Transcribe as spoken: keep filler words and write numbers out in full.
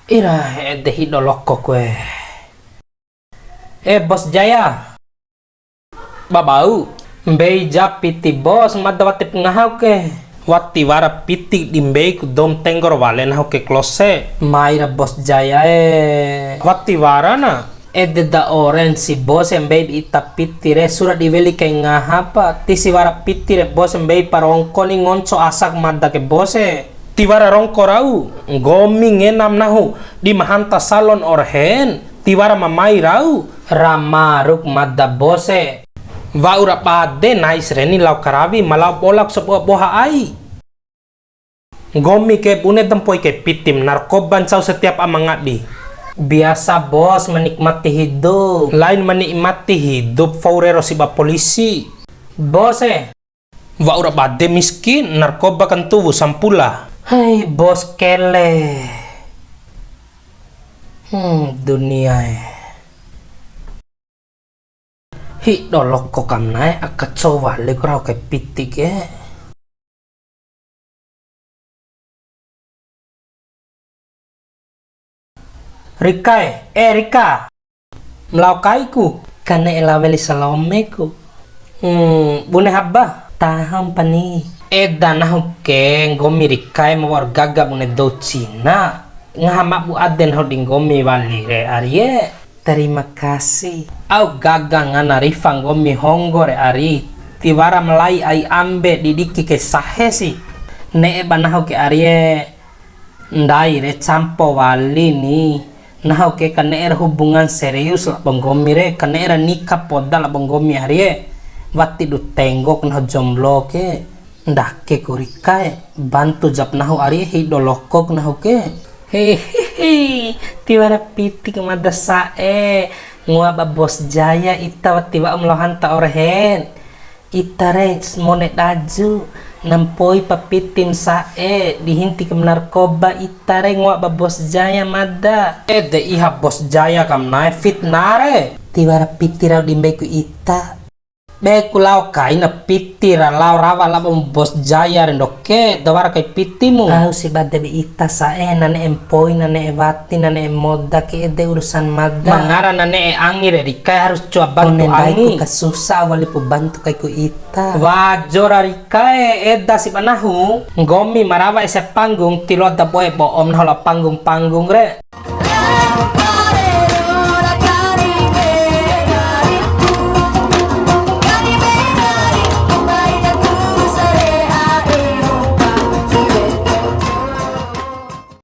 Ira, ede hido loko kue. Eh, Bos Jaya. Babau. Mbei ja piti, Bos, mada watip ngaha ke. Wati wara piti di mbeiku dou ma tenggo ro wale nahu ke klose. Mai ra Bos Jaya e. Wati wara na. Ede da oren si Bos e, mbei di ita piti re, sura di weli kai ngaha pa. Tisi wara piti re Bos e, mbei pa rongko ni, ngonco asak mada ke Bos e. Tiwara rongko rau, nggomi ngenam nahu di ma hanta salon orhen, tiwara ma mai rau. Ra maruk mada Bos e. Wa'ura bade nais reni lao karawi, ma lao bolak saboa boha ai. Nggomi ke bune da mpoi kai pitim, narkoba ncau setiap ama ngadi. Biasa Bos, menikmati hidup. Lain menikmati hidup, fou rero si ba polisi. Bos e. Wa'ura bade miskin, narkoba kantuwu sampula. Hai, Bos kele. Hmm, dunia e. Hido loko kam na'e, aka cowa le ku rau kai piti ke. Rika e, eh, Rika. Ma lao kaiku. Kane'e lao weli salome ku. Hmm, bune haba? Taho mpa ni. Eda nahu ke, nggomi Rika e ma wa'ur gaga bune dou Cina. Ngaha mabu ade nahu di nggomi wali re, Arie. Terima kasih. Au gaga ngana rifa nggomi honggo re ari, tiwara ma lai ai ambe di diki ke sahe si. Ne'e ba nahu ke arie, ndai re campo wali ni, nahu ke kane'e ra hubungan serius labo nggomi re, kane'e ra nika poda labo nggomi arie. Wati du tenggo ku nahu jomblo ke. Ndake ku Rika e, bantu jap nahu arie, hido loko ku nahu ke. Hehehe, tiwara piti ku mada sa'e, ngoa ba Bos Jaya ita wati wa'um lao hanta orehen. Ita re mone daju, na mpoi pa pitim sa'e, di hinti kem narkoba ita re ngoa ba Bos Jaya mada. Ede iha Bos Jaya kam na'e fitnah re. Tiwara piti rau di mbei ku ita. Be ku lao kaina piti ra, lao rawa labo Bos Jaya re ndoke, da wara kai pitimu. Au si bade ba ita sa'e, na ne'e mpoi, na ne'e wati, na ne'e moda ke ede urusan mada. Mangara na ne'e angi re Rika e harus cua bantu angi. One ndai ku kasusa walipu bantu kaiku ita. Wajo ra Rika e, eda si ba nahu, nggomi ma rawa ese panggung, tiloa da boe bo'om nahu lao panggung-panggung re.